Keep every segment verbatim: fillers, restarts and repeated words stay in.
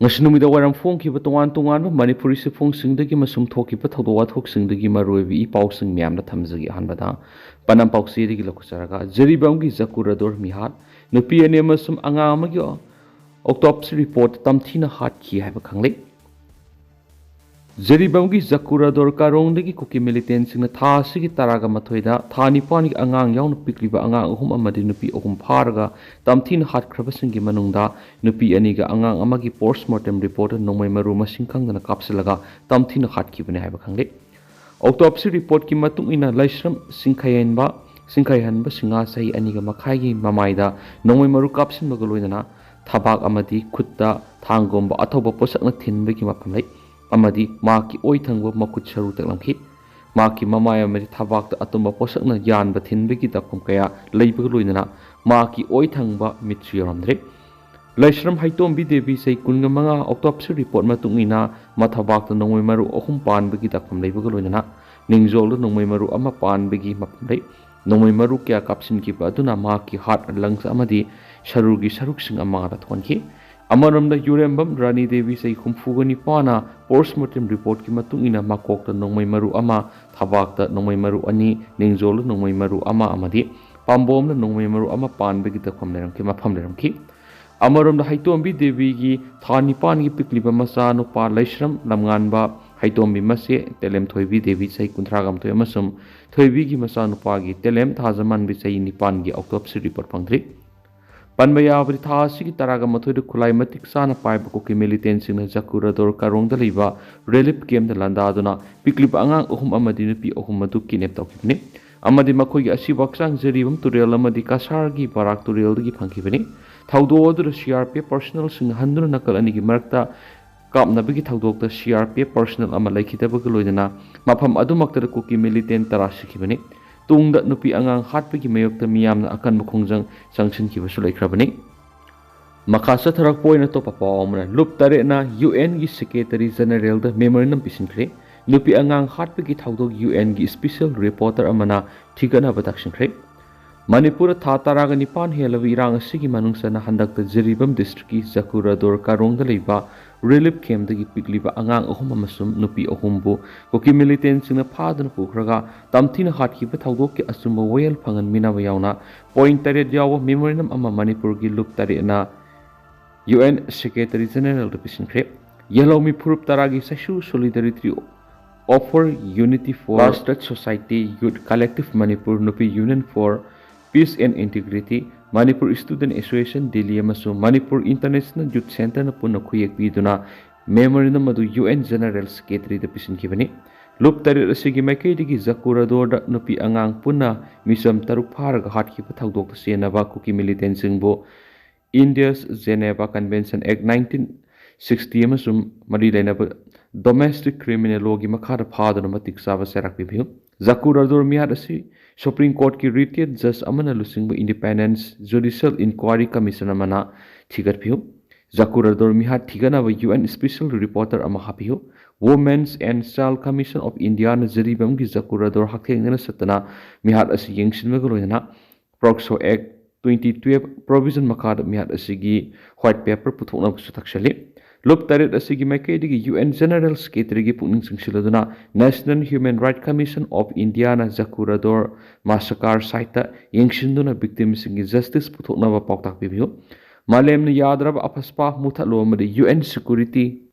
ꯉꯁꯤ ꯅꯨꯃꯤꯗꯥꯡ ꯋꯥꯏꯔꯝ ꯐꯣꯡꯈꯤꯕ ꯇꯣꯉꯥꯟ ꯇꯣꯉꯥꯟꯕ ꯃꯅꯤꯄꯨꯔꯤ ꯆꯦꯐꯣꯡꯁꯤꯡꯗꯒꯤ ꯑꯃꯁꯨꯡ ꯊꯣꯛꯈꯤꯕ ꯊꯧꯗꯣꯛ ꯋꯥꯊꯣꯛꯁꯤꯡꯗꯒꯤ ꯃꯔꯨꯑꯣꯏꯕ ꯏ ꯄꯥꯎꯁꯤꯡ ꯃꯌꯥꯝꯗ ꯊꯝꯖꯒꯦ꯫ ꯑꯍꯥꯟꯕꯗ ꯄꯅꯝ ꯄꯥꯎꯆꯦꯗꯒꯤ ꯂꯧꯈꯠꯆꯔꯒ, ꯖꯔꯤꯕꯥꯝꯒꯤ ꯖꯀꯨꯔꯥꯗꯣꯔ ꯃꯤꯍꯥꯠ, ꯅꯨꯄꯤ ꯑꯅꯤ ꯑꯃꯁꯨꯡ ꯑꯉꯥꯡ ꯑꯃꯒꯤ autopsy report ꯇꯝꯊꯤꯅ ꯍꯥꯠꯈꯤ ꯍꯥꯏꯕ ꯈꯪꯂꯦ꯫ ꯖꯔꯤꯕꯥꯝꯒꯤ ꯖꯀꯨꯔꯥꯗꯣꯔ ꯀꯥꯔꯣꯡꯗꯒꯤ ꯀꯨꯀꯤ ꯃꯤꯂꯤꯇꯦꯟꯁꯤꯡꯅ ꯊꯥ ꯑꯁꯤꯒꯤ ꯇꯔꯥꯒ ꯃꯥꯊꯣꯏꯗ ꯊꯥ ꯅꯤꯄꯥꯟꯒꯤ ꯑꯉꯥꯡ ꯌꯥꯎꯅ ꯄꯤꯛꯂꯤꯕ ꯑꯉꯥꯡ ꯑꯍꯨꯝ ꯑꯃꯗꯤ ꯅꯨꯄꯤ ꯑꯍꯨꯝ ꯐꯥꯔꯒ ꯇꯝꯊꯤꯅ ꯍꯥꯠꯈ꯭ꯔꯕꯁꯤꯡꯒꯤ ꯃꯅꯨꯡꯗ ꯅꯨꯄꯤ ꯑꯅꯤꯒ ꯑꯉꯥꯡ ꯑꯃꯒꯤ post mortem report ꯅꯣꯡꯃꯩ ꯃꯔꯨ ꯃꯁꯤꯡ ꯈꯪꯗꯅ ꯀꯥꯞꯁꯤꯜꯂꯒ ꯇꯝꯊꯤꯅ ꯍꯥꯠꯈꯤꯕꯅꯤ ꯍꯥꯏꯕ ꯈꯪꯂꯦ꯫ Autopsy reportꯀꯤ ꯃꯇꯨꯡ ꯏꯟꯅ ꯂꯩꯁ꯭ꯔꯝ ꯁꯤꯡꯈꯩꯍꯟꯕ, ꯁꯤꯡꯈꯩꯍꯟꯕ ꯁꯤꯡꯍꯥ ꯆꯍꯤ ꯑꯅꯤꯒ ꯃꯈꯥꯏꯒꯤ ꯃꯃꯥꯏꯗ ꯅꯣꯡꯃꯩ ꯃꯔꯨ ꯀꯥꯞꯁꯤꯟꯕꯒ ꯂꯣꯏꯅꯅ ꯊꯕꯥꯛ ꯑꯃꯗꯤ ꯈꯨꯠꯇ ꯊꯥꯡꯒꯨꯝꯕ ꯑꯊꯧꯕ ꯄꯣꯠꯁꯛꯅ ꯊꯤꯟꯕꯒꯤ ꯃꯐꯝ ꯂꯩ ꯑꯃꯗꯤ ꯃꯍꯥꯛꯀꯤ ꯑꯣꯏ ꯊꯪꯕ ꯃꯈꯨꯠ ꯁꯔꯨ ꯇꯦꯛꯂꯝꯈꯤ꯫ ꯃꯍꯥꯛꯀꯤ ꯃꯃꯥꯏ ꯑꯃꯗꯤ ꯊꯕꯥꯛꯇ ꯑꯇꯨꯝꯕ ꯄꯣꯠꯁꯛꯅ ꯌꯥꯟꯕ ꯊꯤꯟꯕꯒꯤ ꯗꯥꯛꯐꯝ ꯀꯌꯥ ꯂꯩꯕꯒ ꯂꯣꯏꯅꯅ ꯃꯍꯥꯛꯀꯤ ꯑꯣꯏ ꯊꯪꯕ ꯃꯤꯠꯁꯨ ꯌꯥꯎꯔꯝꯗ꯭ꯔꯦ꯫ ꯂꯩꯁ꯭ꯔꯝ ꯍꯩꯇꯣꯝꯕꯤ ꯗꯦꯕꯤ ꯆꯍꯤ ꯀꯨꯟꯒ ꯃꯉꯥ, autopsy report ꯃꯇꯨꯡ ꯏꯟꯅ ꯃꯊꯕꯥꯛꯇ ꯅꯣꯡꯃꯩ ꯃꯔꯨ ꯑꯍꯨꯝ ꯄꯥꯟꯕꯒꯤ ꯗꯥꯛꯐꯝ ꯂꯩꯕꯒ ꯂꯣꯏꯅꯅ ꯅꯤꯡꯖꯣꯜꯗ ꯅꯣꯡꯃꯩ ꯃꯔꯨ ꯑꯃ ꯄꯥꯟꯕꯒꯤ ꯃꯐꯝ ꯂꯩ꯫ ꯅꯣꯡꯃꯩ ꯃꯔꯨ ꯀꯌꯥ ꯀꯥꯞꯁꯤꯟꯈꯤꯕ ꯑꯗꯨꯅ ꯃꯍꯥꯛꯀꯤ heart, lungs ꯑꯃꯗꯤ ꯁꯔꯨꯒꯤ ꯁꯔꯨꯛꯁꯤꯡ ꯑꯃꯥꯡꯗ ꯊꯣꯛꯍꯟꯈꯤ꯫ ꯑꯃꯔꯣꯝꯗ ꯌꯨꯔꯦꯝꯕꯝ ꯔꯥꯅꯤ ꯗꯦꯕꯤ ꯆꯍꯤ ꯍꯨꯝꯐꯨꯒ ꯅꯤꯄꯥꯟꯅ post mortem reportꯀꯤ ꯃꯇꯨꯡ ꯏꯟꯅ ꯃꯀꯣꯛꯇ ꯅꯣꯡꯃꯩ ꯃꯔꯨ ꯑꯃ, ꯊꯕꯥꯛꯇ ꯅꯣꯡꯃꯩ ꯃꯔꯨ ꯑꯅꯤ, ꯅꯤꯡꯖꯣꯜꯗ ꯅꯣꯡꯃꯩ ꯃꯔꯨ ꯑꯃ ꯑꯃꯗꯤ ꯄꯥꯝꯕꯣꯝꯗ ꯅꯣꯡꯃꯩ ꯃꯔꯨ ꯑꯃ ꯄꯥꯟꯕꯒꯤ ꯗꯥꯛꯐꯝ ꯂꯩꯔꯝꯈꯤ, ꯃꯐꯝ ꯂꯩꯔꯝꯈꯤ꯫ ꯑꯃꯔꯣꯝꯗ ꯍꯩꯇꯣꯝꯕꯤ ꯗꯦꯕꯤꯒꯤ ꯊꯥ ꯅꯤꯄꯥꯟꯒꯤ ꯄꯤꯛꯂꯤꯕ ꯃꯆꯥꯅꯨꯄꯥ ꯂꯩꯁ꯭ꯔꯝ ꯂꯝꯉꯥꯟꯕ ꯍꯩꯇꯣꯝꯕꯤ ꯃꯆꯦ ꯇꯦꯂꯦꯝ ꯊꯣꯏꯕꯤ ꯗꯦꯕꯤ ꯆꯍꯤ ꯀꯨꯟꯊ꯭ꯔꯥꯒ ꯃꯥꯊꯣꯏ ꯑꯃꯁꯨꯡ ꯊꯣꯏꯕꯤꯒꯤ ꯃꯆꯥꯅꯨꯄꯥꯒꯤ ꯇꯦꯂꯦꯝ ꯊꯥꯖꯃꯥꯟꯕꯤ ꯆꯍꯤ ꯅꯤꯄꯥꯟꯒꯤ autopsy report ꯐꯪꯗ꯭ꯔꯤ꯫ ꯄꯟꯕ ꯌꯥꯕꯗꯤ ꯊꯥ ꯑꯁꯤꯒꯤ ꯇꯔꯥꯒ ꯃꯥꯊꯣꯏꯗ ꯈꯨꯠꯂꯥꯏ ꯃꯇꯤꯛ ꯆꯥꯅ ꯄꯥꯏꯕ ꯀꯨꯀꯤ ꯃꯤꯂꯤꯇꯦꯟꯁꯤꯡꯅ ꯖꯀꯨꯔꯥꯗꯣꯔ ꯀꯥꯔꯣꯡꯗ ꯂꯩꯕ relief campꯇ ꯂꯥꯟꯗꯥꯗꯨꯅ ꯄꯤꯛꯂꯤꯕ ꯑꯉꯥꯡ ꯑꯍꯨꯝ ꯑꯃꯗꯤ ꯅꯨꯄꯤ ꯑꯍꯨꯝ ꯑꯗꯨ kidnap ꯇꯧꯈꯤꯕꯅꯤ ꯑꯃꯗꯤ ꯃꯈꯣꯏꯒꯤ ꯑꯁꯤꯕ ꯍꯛꯆꯥꯡ ꯖꯤꯔꯤꯕꯝ ꯇꯨꯔꯦꯜ ꯑꯃꯗꯤ ꯀꯁꯥꯔꯒꯤ ꯕꯔꯥꯛ ꯇꯨꯔꯦꯜꯗꯒꯤ ꯐꯪꯈꯤꯕꯅꯤ꯫ ꯊꯧꯗꯣꯛ ꯑꯗꯨꯗ C R P F personnelꯁꯤꯡꯅ ꯍꯟꯗꯨꯅ ꯅꯥꯀꯜ ꯑꯅꯤꯒꯤ ꯃꯔꯛꯇ ꯀꯥꯞꯅꯕꯒꯤ ꯊꯧꯗꯣꯛꯇ C R P F personnel ꯑꯃ ꯂꯩꯈꯤꯗꯕꯒ ꯂꯣꯏꯅꯅ ꯃꯐꯝ ꯑꯗꯨꯃꯛꯇꯗ ꯀꯨꯀꯤ militant ꯇꯔꯥ ꯁꯤꯈꯤꯕꯅꯤ꯫ ꯇꯨꯡꯗ ꯅꯨꯄꯤ ꯑꯉꯥꯡ ꯍꯥꯠꯄꯒꯤ ꯃꯥꯌꯣꯛꯇ ꯃꯤꯌꯥꯝꯅ ꯑꯀꯟꯕ ꯈꯣꯡꯖꯪ ꯆꯪꯁꯤꯟꯈꯤꯕꯁꯨ ꯂꯩꯈ꯭ꯔꯕꯅꯤ꯫ ꯃꯈꯥ ꯆꯠꯊꯔꯛꯄ ꯑꯣꯏꯅ ꯑꯇꯣꯞꯄ ꯄꯥꯎ ꯑꯃꯅ, ꯂꯨꯞ ꯇꯔꯦꯠꯅ U N ꯒꯤ Secretary Generalꯗ memorandum ꯄꯤꯁꯤꯟꯈ꯭ꯔꯦ꯫ ꯅꯨꯄꯤ ꯑꯉꯥꯡ ꯍꯥꯠꯄꯒꯤ ꯊꯧꯗꯣꯛ U N ꯒꯤ special reporter ꯑꯃꯅ ꯊꯤꯒꯠꯅꯕ ꯇꯥꯛꯁꯤꯟꯈ꯭ꯔꯦ꯫ ꯃꯅꯤꯄꯨꯔꯗ ꯊꯥ ꯇꯔꯥꯒ ꯅꯤꯄꯥꯟ ꯍꯦꯜꯂꯕ ꯏꯔꯥꯡ ꯑꯁꯤꯒꯤ ꯃꯅꯨꯡ ꯆꯟꯅ ꯍꯟꯗꯛꯇ ꯖꯤꯔꯤꯕꯥꯝ ꯗꯤꯁꯇ꯭ꯔꯤꯛꯀꯤ ꯖꯀꯨꯔꯥꯗꯣꯔ ꯀꯥꯔꯣꯡꯗ ꯂꯩꯕ ꯔꯤꯂꯤꯐ ꯀꯦꯝꯞꯇꯒꯤ ꯄꯤꯛꯂꯤꯕ ꯑꯉꯥꯡ ꯑꯍꯨꯝ ꯑꯃꯁꯨꯡ ꯅꯨꯄꯤ ꯑꯍꯨꯝꯕꯨ ꯀꯨꯀꯤ ꯃꯤꯂꯤꯇꯦꯟꯁꯤꯡꯅ ꯐꯥꯗꯨꯅ ꯄꯨꯈ꯭ꯔꯒ ꯇꯝꯊꯤꯅ ꯍꯥꯠꯈꯤꯕ ꯊꯧꯗꯣꯛꯀꯤ ꯑꯆꯨꯝꯕ ꯋꯥꯌꯦꯜ ꯐꯪꯍꯟꯕꯤꯅꯕ ꯌꯥꯎꯅ ꯄꯣꯏꯟꯠ ꯇꯔꯦꯠ ꯌꯥꯎꯕ ꯃꯦꯃꯣꯔꯦꯟꯗꯝ ꯑꯃ ꯃꯅꯤꯄꯨꯔꯒꯤ ꯂꯨꯞ ꯇꯔꯦꯠꯅ ꯌꯨ ꯑꯦꯟ ꯁꯦꯀ꯭ꯔꯦꯇꯔꯤ ꯖꯦꯅꯦꯔꯦꯜꯗ ꯄꯤꯁꯤꯟꯈ꯭ꯔꯦ꯫ ꯌꯦꯜꯍꯧꯃꯤ ꯐꯨꯔꯨꯞ ꯇꯔꯥꯒꯤ ꯁꯥꯏꯁꯨ ꯁꯣꯂꯤꯗꯥꯔꯤꯇꯤ ꯑꯣꯐꯔ ꯌꯨꯅꯤꯇꯤ ꯐꯣꯔ ꯕꯥꯁꯇꯔꯗ ꯁꯣꯁꯥꯏꯇꯤ, ꯌꯨꯠ ꯀꯂꯦꯛꯇꯤꯚ ꯃꯅꯤꯄꯨꯔ, ꯅꯨꯄꯤ union for peace and integrity, Manipur student association Delhi ꯑꯃꯁꯨꯡ ꯃꯅꯤꯄꯨꯔ ꯏꯟꯇꯔꯅꯦꯁꯅꯦꯜ ꯌꯨꯠ ꯁꯦꯟꯇꯔꯅ ꯄꯨꯟꯅ ꯈꯨꯌꯦꯛ ꯄꯤꯗꯨꯅ ꯃꯦꯃꯣꯔꯦꯟꯗꯝ ꯑꯗꯨ ꯌꯨ ꯑꯦꯟ ꯖꯦꯅꯔꯦꯜ ꯁꯦꯀ꯭ꯔꯦꯇꯔꯤꯗ ꯄꯤꯁꯤꯟꯈꯤꯕꯅꯤ꯫ ꯂꯨꯞ ꯇꯔꯦꯠ ꯑꯁꯤꯒꯤ ꯃꯥꯏꯀꯩꯗꯒꯤ ꯖꯀꯨꯔꯥꯗꯣꯔꯗ ꯅꯨꯄꯤ ꯑꯉꯥꯡ ꯄꯨꯟꯅ ꯃꯤꯆꯝ ꯇꯔꯨꯛ ꯐꯥꯔꯒ ꯍꯥꯠꯈꯤꯕ ꯊꯧꯗꯣꯛꯇ ꯆꯦꯟꯅꯕ ꯀꯨꯀꯤ ꯃꯤꯂꯤꯇꯦꯟꯁꯤꯡꯕꯨ India's Geneva Convention Act nineteen sixty ꯑꯃꯁꯨꯡ ꯃꯔꯤ ꯂꯩꯅꯕ ꯗꯣꯃꯦꯁꯇꯤꯛ ꯀ꯭ꯔꯤꯃꯤꯅꯦꯜ ꯂꯣꯒꯤ ꯃꯈꯥꯗ ꯐꯥꯗꯨꯅ ꯃꯇꯤꯛ ꯆꯥꯕ ꯆꯩꯔꯥꯛ ꯄꯤꯕꯤꯌꯨ꯫ ꯖꯀꯨꯔꯥꯗꯣꯔ ꯃꯤꯍꯥꯠ ꯑꯁꯤ ꯁꯨꯄ꯭ꯔꯤꯝ ꯀꯣꯔꯠꯀꯤ ꯔꯤꯇꯥꯌꯔꯗ ꯖꯖ ꯑꯃꯅ ꯂꯨꯆꯤꯡꯕ ꯏꯟꯗꯤꯄꯦꯟꯗꯦꯟꯁ ꯖꯨꯗꯤꯁꯤꯌꯦꯜ ꯏꯟꯀ꯭ꯋꯥꯏꯔꯤ ꯀꯃꯤꯁꯟ ꯑꯃꯅ ꯊꯤꯒꯠꯄꯤꯌꯨ꯫ ꯖꯀꯨꯔꯥꯗꯣꯔ ꯃꯤꯍꯥꯠ ꯊꯤꯒꯠꯅꯕ ꯌꯨ ꯑꯦꯟ ꯁ꯭ꯄꯦꯁꯤꯌꯦꯜ ꯔꯤꯄꯣꯔꯇꯔ ꯑꯃ ꯍꯥꯞꯄꯤꯌꯨ꯫ Women's and Child Commission of Indiaꯅ ꯖꯤꯔꯤꯕꯥꯝꯒꯤ ꯖꯀꯨꯔꯥꯗꯣꯔ ꯍꯛꯊꯦꯡꯅꯅ ꯆꯠꯇꯅ ꯃꯤꯍꯥꯠ ꯑꯁꯤ ꯌꯦꯡꯁꯤꯟꯕꯒ ꯂꯣꯏꯅꯅ ꯄꯣꯛꯁꯣ ꯑꯦꯛ ꯇ꯭ꯋꯦꯟꯇꯤ ꯇꯨꯋꯦꯜꯐ ꯄ꯭ꯔꯣꯚꯤꯖꯟ ꯃꯈꯥꯗ ꯃꯤꯍꯥꯠ ꯑꯁꯤꯒꯤ ꯋꯥꯏꯠ ꯄꯦꯄꯔ ꯄꯨꯊꯣꯛꯅꯕꯁꯨ ꯇꯛꯁꯜꯂꯤ꯫ ꯂꯨꯞ ꯇꯔꯦꯠ ꯑꯁꯤꯒꯤ ꯃꯥꯏꯀꯩꯗꯒꯤ ꯌꯨ ꯑꯦꯟ ꯖꯦꯅꯔꯦꯜ ꯁꯦꯀ꯭ꯔꯦꯇꯔꯤꯒꯤ ꯄꯨꯛꯅꯤꯡ ꯆꯤꯡꯁꯤꯜꯂꯗꯨꯅ National Human Rights Commission of Indiaꯅ ꯖꯀꯨꯔꯥꯗꯣꯔ ꯃꯥꯁꯀꯥꯔ ꯁꯥꯏꯠꯇ ꯌꯦꯡꯁꯤꯟꯗꯨꯅ ꯚꯤꯛꯇꯤꯝꯁꯤꯡꯒꯤ ꯖꯁꯇꯤꯁ ꯄꯨꯊꯣꯛꯅꯕ ꯄꯥꯎꯇꯥꯛ ꯄꯤꯕꯤꯌꯨ꯫ ꯃꯥꯂꯦꯝꯅ ꯌꯥꯗ꯭ꯔꯕ ꯑꯐꯁꯄꯥ ꯃꯨꯊꯠꯂꯣ ꯑꯃꯗꯤ ꯌꯨ ꯑꯦꯟ ꯁꯦꯀ꯭ꯌꯨꯔꯤꯇꯤ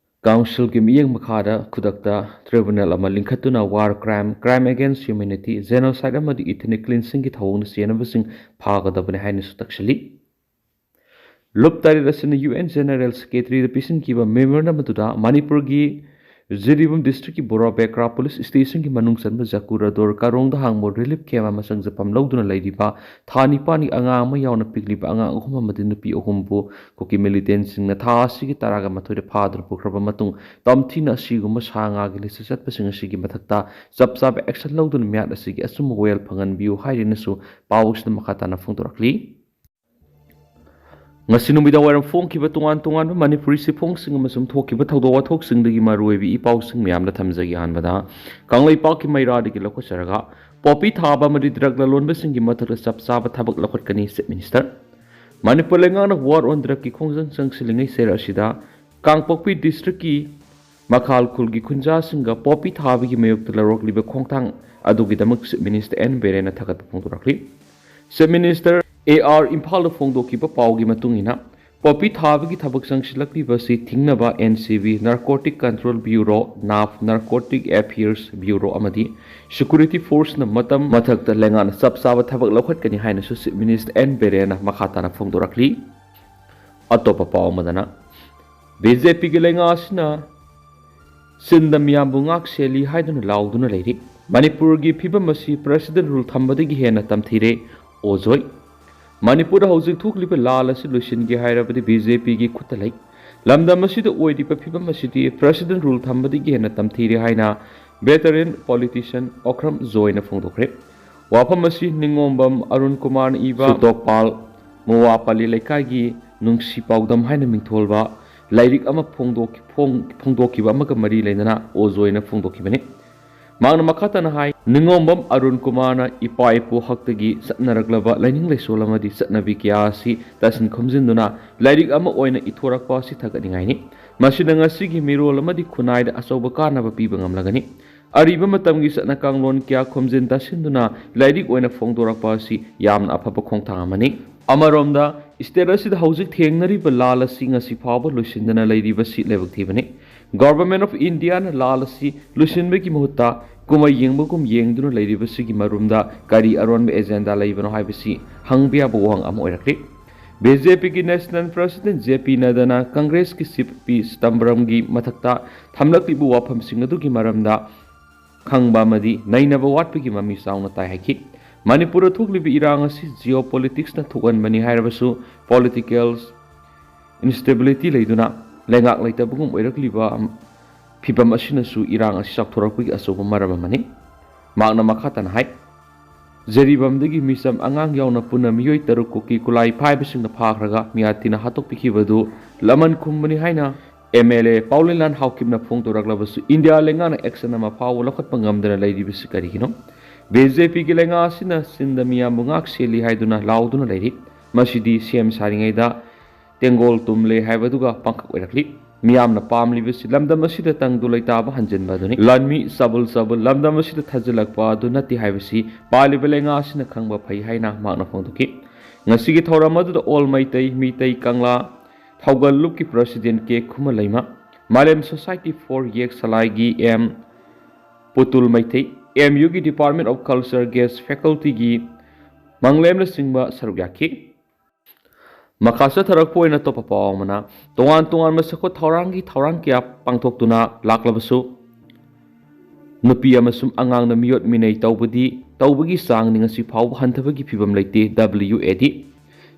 ꯀꯥꯎꯟꯁꯤꯜꯒꯤ ꯃꯤꯠꯌꯦꯡ ꯃꯈꯥꯗ ꯈꯨꯗꯛꯇ ꯇ꯭ꯔꯤꯕꯨꯅꯦꯜ ꯑꯃ ꯂꯤꯡꯈꯠꯇꯨꯅ war crime, crime against humanity, genocide ꯑꯃꯗꯤ ꯏꯊꯅꯤꯛ ꯀ꯭ꯂꯤꯟꯁꯤꯡꯒꯤ ꯊꯧꯑꯣꯡꯗ ꯆꯦꯟꯅꯕꯁꯤꯡ ꯐꯥꯒꯗꯕꯅꯤ ꯍꯥꯏꯅꯁꯨ ꯇꯛꯁꯤꯜꯂꯤ꯫ ꯂꯨꯞ ꯇꯔꯦꯠ ꯑꯁꯤꯅ ꯌꯨ ꯑꯦꯟ ꯖꯦꯅꯔꯦꯜ ꯁꯦꯀ꯭ꯔꯦꯇꯔꯤꯗ ꯄꯤꯁꯤꯟꯈꯤꯕ ꯃꯦꯃꯣꯔꯦꯟꯗꯝ ꯑꯗꯨꯗ ꯃꯅꯤꯄꯨꯔꯒꯤ ꯖꯤꯔꯤꯕꯥꯝ ꯗꯤꯁꯇ꯭ꯔꯤꯛꯀꯤ ꯕꯣꯔꯥ ꯕꯦꯀ꯭ꯔꯥ ꯄꯨꯂꯤꯁ ꯁ꯭ꯇꯦꯁꯟꯒꯤ ꯃꯅꯨꯡ ꯆꯟꯕ ꯖꯀꯨꯔꯥꯗꯣꯔ ꯀꯥꯔꯣꯡꯗ ꯍꯥꯡꯕ ꯔꯤꯂꯤꯐ ꯀꯦꯝꯞ ꯑꯃ ꯆꯪꯖꯐꯝ ꯂꯧꯗꯨꯅ ꯂꯩꯔꯤꯕ ꯊꯥ ꯅꯤꯄꯥꯟꯒꯤ ꯑꯉꯥꯡ ꯑꯃ ꯌꯥꯎꯅ ꯄꯤꯛꯂꯤꯕ ꯑꯉꯥꯡ ꯑꯍꯨꯝ ꯑꯃꯗꯤ ꯅꯨꯄꯤ ꯑꯍꯨꯝꯕꯨ ꯀꯨꯀꯤ ꯃꯤꯂꯤꯇꯦꯟꯁꯤꯡꯅ ꯊꯥ ꯑꯁꯤꯒꯤ ꯇꯔꯥꯒ ꯃꯥꯊꯣꯏꯗ ꯐꯥꯗꯨꯅ ꯄꯨꯈ꯭ꯔꯕ ꯃꯇꯨꯡ ꯇꯝꯊꯤꯅ ꯑꯁꯤꯒꯨꯝꯕ ꯁꯥ ꯉꯥꯒꯤ ꯂꯤꯁꯇ ꯆꯠꯄꯁꯤꯡ ꯑꯁꯤꯒꯤ ꯃꯊꯛꯇ ꯆꯞ ꯆꯥꯕ ꯑꯦꯛꯁꯟ ꯂꯧꯗꯨꯅ ꯃꯤꯍꯥꯠ ꯑꯁꯤꯒꯤ ꯑꯆꯨꯝꯕ ꯋꯥꯌꯦꯜ ꯐꯪꯍꯟꯕꯤꯌꯨ ꯍꯥꯏꯔꯤꯅꯁꯨ ꯄꯥꯎ ꯑꯁꯤꯗ ꯃꯈꯥ ꯇꯥꯅ ꯐꯣꯡꯗꯣꯔꯛꯂꯤ꯫ ꯉꯁꯤ ꯅꯨꯃꯤꯗꯥꯡ ꯋꯥꯏꯔꯝ ꯐꯣꯡꯈꯤꯕ ꯇꯣꯉꯥꯟ ꯇꯣꯉꯥꯟꯕ ꯃꯅꯤꯄꯨꯔꯤ ꯆꯦꯐꯣꯡꯁꯤꯡ ꯑꯃꯁꯨꯡ ꯊꯣꯛꯈꯤꯕ ꯊꯧꯗꯣꯛ ꯋꯥꯊꯣꯛꯁꯤꯡꯗꯒꯤ ꯃꯔꯨꯑꯣꯏꯕ ꯏ ꯄꯥꯎꯁꯤꯡ ꯃꯌꯥꯝꯗ ꯊꯝꯖꯒꯦ꯫ ꯑꯍꯥꯟꯕꯗ ꯀꯪꯂꯩꯄꯥꯛꯀꯤ ꯃꯩꯔꯥꯗꯒꯤ ꯂꯧꯈꯠꯆꯔꯒ ꯄꯣꯄꯤ ꯊꯥꯕ ꯑꯃꯗꯤ ꯗ꯭ꯔꯒ ꯂꯂꯣꯟꯕꯁꯤꯡꯒꯤ ꯃꯊꯛꯇ ꯆꯞ ꯆꯥꯕ ꯊꯕꯛ ꯂꯧꯈꯠꯀꯅꯤ꯫ Chief minister. ꯃꯅꯤꯄꯨꯔ ꯂꯩꯉꯥꯛꯅ ꯋꯥꯔ ꯑꯣꯟ ꯗ꯭ꯔꯒꯀꯤ ꯈꯣꯡꯖꯪ ꯆꯪꯁꯤꯜꯂꯤꯉꯩ ꯆꯩꯔꯛ ꯑꯁꯤꯗ ꯀꯥꯡꯄꯣꯛꯄꯤ ꯗꯤꯁꯇ꯭ꯔꯤꯛꯀꯤ ꯃꯈꯥꯜ ꯈꯨꯜꯒꯤ ꯈꯨꯟꯖꯥꯁꯤꯡꯒ ꯄꯣꯄꯤ ꯊꯥꯕꯒꯤ ꯃꯥꯌꯣꯛꯇ ꯂꯧꯔꯛꯂꯤꯕ ꯈꯣꯡꯊꯥꯡ ꯑꯗꯨꯒꯤꯗꯃꯛ ꯆꯤꯐ ꯃꯤꯅꯤꯁꯇꯔ ꯑꯦꯟ ꯕꯤꯔꯦꯟꯅ ꯊꯥꯒꯠꯄ ꯐꯣꯡꯗꯣꯔꯛꯂꯤ꯫ ꯆꯤꯐ ꯃꯤꯅꯤꯁꯇꯔ ꯑꯦ ꯑꯥꯔ ꯏꯝꯐꯥꯜꯗ ꯐꯣꯡꯗꯣꯛꯈꯤꯕ ꯄꯥꯎꯒꯤ ꯃꯇꯨꯡ ꯏꯟꯅ, ꯄꯣꯄꯤ ꯊꯥꯕꯒꯤ ꯊꯕꯛ ꯆꯪꯁꯤꯜꯂꯛꯂꯤꯕ ꯑꯁꯤ ꯊꯤꯡꯅꯕ N C B, narcotic control bureau, ꯅꯥꯞ, ꯅꯥꯔꯀꯣꯇꯤꯛ ꯑꯦꯐꯤꯌꯔꯁ ꯕ꯭ꯌꯨꯔꯣ ꯑꯃꯗꯤ ꯁꯦꯀ꯭ꯌꯨꯔꯤꯇꯤ ꯐꯣꯔꯁꯅ ꯃꯇꯝ ꯃꯊꯛꯇ ꯂꯩꯉꯥꯛꯅ ꯆꯞ ꯆꯥꯕ ꯊꯕꯛ ꯂꯧꯈꯠꯀꯅꯤ ꯍꯥꯏꯅꯁꯨ ꯆꯤꯐ ꯃꯤꯅꯤꯁꯇꯔ ꯑꯦꯟ ꯕꯤꯔꯦꯟꯅ ꯃꯈꯥ ꯇꯥꯅ ꯐꯣꯡꯗꯣꯔꯛꯂꯤ꯫ ꯑꯇꯣꯞꯄ ꯄꯥꯎ ꯑꯃꯗꯅ, ꯕꯤ ꯖꯦ ꯄꯤꯒꯤ ꯂꯩꯉꯥꯛ ꯑꯁꯤꯅ ꯆꯤꯟꯗ ꯃꯤꯌꯥꯝꯕꯨ ꯉꯥꯛ ꯁꯦꯜꯂꯤ ꯍꯥꯏꯗꯨꯅ ꯂꯥꯎꯗꯨꯅ ꯂꯩꯔꯤ꯫ ꯃꯅꯤꯄꯨꯔꯒꯤ ꯐꯤꯕꯝ ꯑꯁꯤ ꯄ꯭ꯔꯦꯁꯤꯗꯦꯟ ꯔꯨꯜ ꯊꯝꯕꯗꯒꯤ ꯍꯦꯟꯅ ꯇꯝꯊꯤꯔꯦ, ꯑꯣꯖꯣꯏ꯫ ꯃꯅꯤꯄꯨꯔꯗ ꯍꯧꯖꯤꯛ ꯊꯣꯛꯂꯤꯕ ꯂꯥꯜ ꯑꯁꯤ ꯂꯣꯏꯁꯤꯟꯒꯦ ꯍꯥꯏꯔꯕꯗꯤ ꯕꯤ ꯖꯦ ꯄꯤꯒꯤ ꯈꯨꯠꯇ ꯂꯩ꯫ ꯂꯝꯗꯝ ꯑꯁꯤꯗ ꯑꯣꯏꯔꯤꯕ ꯐꯤꯕꯝ ꯑꯁꯤꯗꯤ ꯄ꯭ꯔꯦꯁꯤꯗꯦꯟ ꯔꯨꯜ ꯊꯝꯕꯗꯒꯤ ꯍꯦꯟꯅ ꯇꯝꯊꯤꯔꯦ ꯍꯥꯏꯅ ꯚꯦꯇꯔꯦꯟ ꯄꯣꯂꯤꯇꯤꯁꯤꯌꯟ ꯑꯣꯀ꯭ꯔꯝ ꯖꯣꯏꯅ ꯐꯣꯡꯗꯣꯛꯈ꯭ꯔꯦ꯫ ꯋꯥꯐꯝ ꯑꯁꯤ ꯅꯤꯉꯣꯝꯕꯝ ꯑꯔꯨꯟ ꯀꯨꯃꯥꯔꯅ ꯏꯕ ꯁꯨꯇꯣꯛꯄꯥꯜ ꯃꯨꯋꯥꯄꯥꯂꯤ ꯂꯩꯀꯥꯏꯒꯤ ꯅꯨꯡꯁꯤ ꯄꯥꯎꯗꯝ ꯍꯥꯏꯅ ꯃꯤꯡꯊꯣꯜꯕ ꯂꯥꯏꯔꯤꯛ ꯑꯃ ꯐꯣꯡꯗꯣꯛ-, ꯐꯣꯡ-, ꯐꯣꯡꯗꯣꯛꯈꯤꯕ ꯑꯃꯒ ꯃꯔꯤ ꯂꯩꯅꯅ ꯑꯣꯖꯣꯏꯅ ꯐꯣꯡꯗꯣꯛꯈꯤꯕꯅꯤ꯫ ꯃꯍꯥꯛꯅ ꯃꯈꯥ ꯇꯥꯅ ꯍꯥꯏ, ꯅꯤꯉꯣꯝꯕꯝ ꯑꯔꯨꯟ ꯀꯨꯃꯥꯔꯅ ꯏꯄꯥ ꯏꯄꯨ ꯍꯥꯛꯇꯒꯤ ꯆꯠꯅꯔꯛꯂꯕ ꯂꯥꯏꯅꯤꯡ ꯂꯥꯏꯁꯣꯜ ꯑꯃꯗꯤ ꯆꯠꯅꯕꯤ ꯀꯌꯥ ꯑꯁꯤ ꯇꯥꯁꯤꯟ ꯈꯣꯝꯖꯤꯟꯗꯨꯅ ꯂꯥꯏꯔꯤꯛ ꯑꯃ ꯑꯣꯏꯅ ꯏꯊꯣꯔꯛꯄ ꯑꯁꯤ ꯊꯥꯒꯠꯅꯤꯡꯉꯥꯏꯅꯤ꯫ ꯃꯁꯤꯅ ꯉꯁꯤꯒꯤ ꯃꯤꯔꯣꯜ ꯑꯃꯗꯤ ꯈꯨꯟꯅꯥꯏꯗ ꯑꯆꯧꯕ ꯀꯥꯟꯅꯕ ꯄꯤꯕ ꯉꯝꯂꯒꯅꯤ꯫ ꯑꯔꯤꯕ ꯃꯇꯝꯒꯤ ꯆꯠꯅ ꯀꯥꯡꯂꯣꯟ ꯀꯌꯥ ꯈꯣꯝꯖꯤꯟ ꯇꯥꯁꯤꯟꯗꯨꯅ ꯂꯥꯏꯔꯤꯛ ꯑꯣꯏꯅ ꯐꯣꯡꯗꯣꯔꯛꯄ ꯑꯁꯤ ꯌꯥꯝꯅ ꯑꯐꯕ ꯈꯣꯡꯊꯥꯡ ꯑꯃꯅꯤ꯫ ꯑꯃꯔꯣꯝꯗ, ꯁ꯭ꯇꯦꯠ ꯑꯁꯤꯗ ꯍꯧꯖꯤꯛ ꯊꯦꯡꯅꯔꯤꯕ ꯂꯥꯜ ꯑꯁꯤ ꯉꯁꯤ ꯐꯥꯎꯕ ꯂꯣꯏꯁꯤꯟꯗꯅ ꯂꯩꯔꯤꯕꯁꯤ ꯂꯥꯏꯕꯛ ꯊꯤꯕꯅꯤ꯫ Government of Indiaꯅ ꯂꯥꯜ ꯑꯁꯤ ꯂꯣꯏꯁꯤꯟꯕꯒꯤ ꯃꯍꯨꯠꯇ ꯀꯨꯝꯍꯩ ꯌꯦꯡꯕꯒꯨꯝ ꯌꯦꯡꯗꯨꯅ ꯂꯩꯔꯤꯕꯁꯤꯒꯤ ꯃꯔꯨꯝꯗ ꯀꯔꯤ ꯑꯔꯣꯟꯕ ꯑꯦꯖꯦꯟꯗꯥ ꯂꯩꯕꯅꯣ ꯍꯥꯏꯕꯁꯤ ꯍꯪꯕ ꯌꯥꯕ ꯋꯥꯍꯪ ꯑꯃ ꯑꯣꯏꯔꯛꯂꯤ꯫ ꯕꯤ ꯖꯦ ꯄꯤꯒꯤ National President ꯖꯦ ꯄꯤ ꯅꯗ꯭ꯗꯥꯅ ꯀꯪꯒ꯭ꯔꯦꯁꯀꯤ ꯆꯤꯐ ꯄꯤ ꯆꯤꯗꯝꯕꯔꯝꯒꯤ ꯃꯊꯛꯇ ꯊꯝꯂꯛꯂꯤꯕ ꯋꯥꯐꯝꯁꯤꯡ ꯑꯗꯨꯒꯤ ꯃꯔꯝꯗ ꯈꯪꯕ ꯑꯃꯗꯤ ꯅꯩꯅꯕ ꯋꯥꯠꯄꯒꯤ ꯃꯃꯤ ꯆꯥꯎꯅ ꯇꯥꯏ ꯍꯥꯏꯈꯤ꯫ ꯃꯅꯤꯄꯨꯔꯗ ꯊꯣꯛꯂꯤꯕ ꯏꯔꯥꯡ ꯑꯁꯤ geopoliticsꯅ ꯊꯣꯛꯍꯟꯕꯅꯤ ꯍꯥꯏꯔꯕꯁꯨ, political instability ꯂꯩꯗꯨꯅ ꯂꯩꯉꯥꯛ ꯂꯩꯇꯕꯒꯨꯝ ꯑꯣꯏꯔꯛꯂꯤꯕ ꯐꯤꯕꯝ ꯑꯁꯤꯅꯁꯨ ꯏꯔꯥꯡ ꯑꯁꯤ ꯆꯥꯎꯊꯣꯔꯛꯄꯒꯤ ꯑꯆꯧꯕ ꯃꯔꯝ ꯑꯃꯅꯤ꯫ ꯃꯍꯥꯛꯅ ꯃꯈꯥ ꯇꯥꯅ ꯍꯥꯏ, ꯖꯔꯤꯕꯥꯝꯗꯒꯤ ꯃꯤꯆꯝ ꯑꯉꯥꯡ ꯌꯥꯎꯅ ꯄꯨꯟꯅ ꯃꯤꯑꯣꯏ ꯇꯔꯨꯛ ꯀꯨꯀꯤ ꯀꯨꯂꯥꯏ ꯐꯥꯏꯕꯁꯤꯡꯅ ꯐꯥꯈ꯭ꯔꯒ ꯃꯤꯌꯥꯊꯤꯅ ꯍꯥꯠꯇꯣꯛꯄꯤꯈꯤꯕꯗꯨ ꯂꯃꯟ ꯈꯨꯝꯕꯅꯤ ꯍꯥꯏꯅ ꯑꯦꯝ ꯑꯦꯜ ꯑꯦ ꯄꯥꯎꯂꯦꯟꯂꯥꯟ ꯍꯥꯎꯀꯤꯞꯅ ꯐꯣꯡꯗꯣꯔꯛꯂꯕꯁꯨ ꯏꯟꯗꯤꯌꯥ ꯂꯩꯉꯥꯛꯅ action ꯑꯃ ꯐꯥꯎꯕ ꯂꯧꯈꯠꯄ ꯉꯝꯗꯅ ꯂꯩꯔꯤꯕꯁꯤ ꯀꯔꯤꯒꯤꯅꯣ? ꯕꯤ ꯖꯦ ꯄꯤꯒꯤ ꯂꯩꯉꯥꯛ ꯑꯁꯤꯅ ꯆꯤꯟꯗ ꯃꯤꯌꯥꯝꯕꯨ ꯉꯥꯛ ꯁꯦꯜꯂꯤ ꯍꯥꯏꯗꯨꯅ ꯂꯥꯎꯗꯨꯅ ꯂꯩꯔꯤ꯫ ꯃꯁꯤꯗꯤ ꯁꯦꯝ ꯁꯥꯔꯤꯉꯩꯗ ꯇꯦꯡꯒꯣꯜ ꯇꯨꯝꯂꯦ ꯍꯥꯏꯕꯗꯨꯒ ꯄꯥꯡꯈꯛ ꯑꯣꯏꯔꯛꯂꯤ꯫ ꯃꯤꯌꯥꯝꯅ ꯄꯥꯝꯂꯤꯕꯁꯤ ꯂꯝꯗꯝ ꯑꯁꯤꯗ ꯇꯪꯗꯨ ꯂꯩꯇꯥꯕ ꯍꯟꯖꯤꯟꯕ ꯑꯗꯨꯅꯤ꯫ ꯂꯥꯟꯃꯤ ꯆꯕꯜ ꯆꯕꯜ ꯂꯝꯗꯝ ꯑꯁꯤꯗ ꯊꯥꯖꯤꯜꯂꯛꯄ ꯑꯗꯨ ꯅꯠꯇꯦ ꯍꯥꯏꯕꯁꯤ ꯄꯥꯜꯂꯤꯕ ꯂꯩꯉꯥꯛ ꯑꯁꯤꯅ ꯈꯪꯕ ꯐꯩ ꯍꯥꯏꯅ ꯃꯍꯥꯛꯅ ꯐꯣꯡꯗꯣꯛꯈꯤ꯫ ꯉꯁꯤꯒꯤ ꯊꯧꯔꯝ ꯑꯗꯨꯗ ꯑꯣꯜ ꯃꯩꯇꯩ, ꯃꯤꯇꯩ ꯀꯪꯂꯥ ꯊꯧꯒꯜ ꯂꯨꯞꯀꯤ president K Khumanleima, Malem society for ꯌꯦꯛ ꯁꯂꯥꯏꯒꯤ ꯑꯦꯝ ꯄꯨꯇꯨꯜ ꯃꯩꯇꯩ, ꯑꯦꯝ ꯌꯨꯒꯤ ꯗꯤꯄꯥꯔꯠꯃꯦꯟ ꯑꯣꯐ ꯀꯜꯆꯔ ꯒꯦꯁ ꯐꯦꯀꯜꯇꯤꯒꯤ ꯃꯪꯂꯦꯝꯅꯆꯤꯡꯕ ꯁꯔꯨꯛ ꯌꯥꯈꯤ꯫ ꯃꯈꯥ ꯆꯠꯊꯔꯛꯄ ꯑꯣꯏꯅ ꯑꯇꯣꯞꯄ ꯄꯥꯎ ꯑꯃꯅ, ꯇꯣꯉꯥꯟ ꯇꯣꯉꯥꯟꯕ ꯆꯥꯎꯈꯠ ꯊꯧꯔꯥꯡꯒꯤ ꯊꯧꯔꯥꯡ ꯀꯌꯥ ꯄꯥꯡꯊꯣꯛꯇꯨꯅ ꯂꯥꯛꯂꯕꯁꯨ, ꯅꯨꯄꯤ ꯑꯃꯁꯨꯡ ꯑꯉꯥꯡꯅ ꯃꯤꯑꯣꯠ ꯃꯤꯅꯩ ꯇꯧꯕꯗꯤ, ꯇꯧꯕꯒꯤ ꯆꯥꯡꯗꯤ ꯉꯁꯤ ꯐꯥꯎꯕ ꯍꯟꯊꯕꯒꯤ ꯐꯤꯕꯝ ꯂꯩꯇꯦ, ꯗꯕ꯭ꯂꯤꯌꯨ ꯑꯦ ꯗꯤ꯫